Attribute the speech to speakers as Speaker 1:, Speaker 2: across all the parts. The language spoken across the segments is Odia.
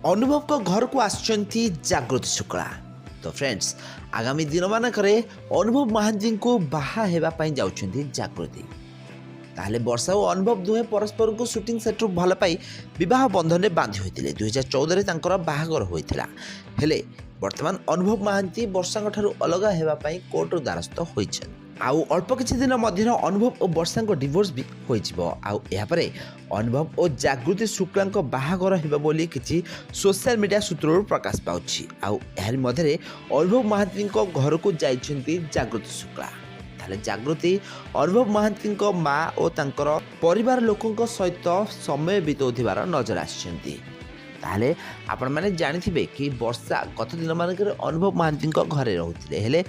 Speaker 1: ଅନୁଭବଙ୍କ ଘରକୁ ଆସିଛନ୍ତି ଜାଗୃତି ଶୁକ୍ଳା। ତ ଫ୍ରେଣ୍ଡସ୍, ଆଗାମୀ ଦିନମାନଙ୍କରେ ଅନୁଭବ ମହାନ୍ତିଙ୍କୁ ବାହା ହେବା ପାଇଁ ଯାଉଛନ୍ତି ଜାଗୃତି। ତାହେଲେ ବର୍ଷା ଓ ଅନୁଭବ ଦୁହେଁ ପରସ୍ପରକୁ ସୁଟିଂ ସେଟ୍ରୁ ଭଲ ପାଇ ବିବାହ ବନ୍ଧନରେ ବାନ୍ଧି ହୋଇଥିଲେ। 2014ରେ ତାଙ୍କର ବାହାଘର ହୋଇଥିଲା। ହେଲେ ବର୍ତ୍ତମାନ ଅନୁଭବ ମହାନ୍ତି ବର୍ଷାଙ୍କ ଠାରୁ ଅଲଗା ହେବା ପାଇଁ କୋର୍ଟର ଦ୍ୱାରସ୍ଥ ହୋଇଛନ୍ତି। ଆଉ ଅଳ୍ପ କିଛି ଦିନ ମଧ୍ୟରେ ଅନୁଭବ ଓ ବର୍ଷାଙ୍କ ଡିଭୋର୍ସ ବି ହୋଇଯିବ। ଆଉ ଏହାପରେ ଅନୁଭବ ଓ ଜାଗୃତି ଶୁକ୍ଳାଙ୍କ ବାହାଘର ହେବ ବୋଲି କିଛି ସୋସିଆଲ ମିଡ଼ିଆ ସୂତ୍ରରୁ ପ୍ରକାଶ ପାଉଛି। ଆଉ ଏହାରି ମଧ୍ୟରେ ଅନୁଭବ ମହାନ୍ତିଙ୍କ ଘରକୁ ଯାଇଛନ୍ତି ଜାଗୃତି ଶୁକ୍ଳା। ତାହେଲେ ଜାଗୃତି ଅନୁଭବ ମହାନ୍ତିଙ୍କ ମା ଓ ତାଙ୍କର ପରିବାର ଲୋକଙ୍କ ସହିତ ସମୟ ବିତାଉଥିବାର ନଜର ଆସିଛନ୍ତି। ତାହେଲେ ଆପଣମାନେ ଜାଣିଥିବେ କି ବର୍ଷା ଗତ ଦିନମାନଙ୍କରେ ଅନୁଭବ ମହାନ୍ତିଙ୍କ ଘରେ ରହୁଥିଲେ। ହେଲେ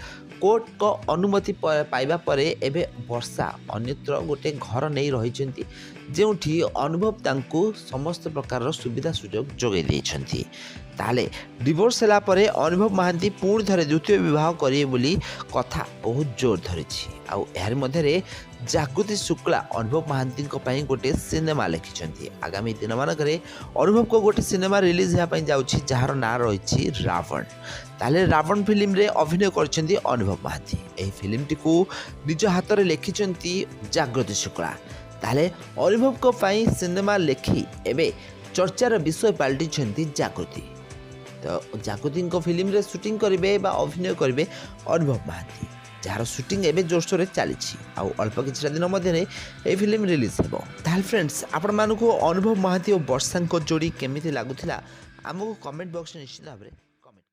Speaker 1: କୋର୍ଟଙ୍କ ଅନୁମତି ପାଇବା ପରେ ଏବେ ବର୍ଷା ଅନ୍ୟତ୍ର ଗୋଟେ ଘର ନେଇ ରହିଛନ୍ତି, ଯେଉଁଠି ଅନୁଭବ ତାଙ୍କୁ ସମସ୍ତ ପ୍ରକାରର ସୁବିଧା ସୁଯୋଗ ଯୋଗାଇ ଦେଇଛନ୍ତି। ତାହେଲେ ଡିଭୋର୍ସ ହେଲା ପରେ ଅନୁଭବ ମହାନ୍ତି ପୁଣି ଥରେ ଦ୍ୱିତୀୟ ବିବାହ କରିବେ ବୋଲି କଥା ବହୁତ ଜୋର ଧରିଛି। ଆଉ ଏହାରି ମଧ୍ୟରେ ଜାଗୃତି ଶୁକ୍ଳା ଅନୁଭବ ମହାନ୍ତିଙ୍କ ପାଇଁ ଗୋଟେ ସିନେମା ଲେଖିଛନ୍ତି। ଆଗାମୀ ଦିନମାନଙ୍କରେ ଅନୁଭବଙ୍କ ଗୋଟେ ସିନେମା ରିଲିଜ୍ ହେବା ପାଇଁ ଯାଉଛି, ଯାହାର ନାଁ ରହିଛି ରାବଣ। ତାହେଲେ ରାବଣ ଫିଲ୍ମରେ ଅଭିନୟ କରିଛନ୍ତି ଅନୁଭବ ମହାନ୍ତି। ଏହି ଫିଲ୍ମଟିକୁ ନିଜ ହାତରେ ଲେଖିଛନ୍ତି ଜାଗୃତି ଶୁକ୍ଳା। ତାହେଲେ ଅନୁଭବଙ୍କ ପାଇଁ ସିନେମା ଲେଖି ଏବେ ଚର୍ଚ୍ଚାର ବିଷୟ ପାଲଟିଛନ୍ତି ଜାଗୃତି। ତ ଜାଗୃତିଙ୍କ ଫିଲ୍ମରେ ସୁଟିଂ କରିବେ ବା ଅଭିନୟ କରିବେ ଅନୁଭବ ମହାନ୍ତି, ଯାହାର ସୁଟିଂ ଏବେ ଜୋରସୋରରେ ଚାଲିଛି। ଆଉ ଅଳ୍ପ କିଛିଟା ଦିନ ମଧ୍ୟରେ ଏହି ଫିଲ୍ମ ରିଲିଜ୍ ହେବ। ତାହେଲେ ଫ୍ରେଣ୍ଡସ୍, ଆପଣମାନଙ୍କୁ ଅନୁଭବ ମହାନ୍ତି ଓ ବର୍ଷାଙ୍କ ଯୋଡ଼ି କେମିତି ଲାଗୁଥିଲା, ଆମକୁ କମେଣ୍ଟ ବକ୍ସରେ ନିଶ୍ଚିତ ଭାବରେ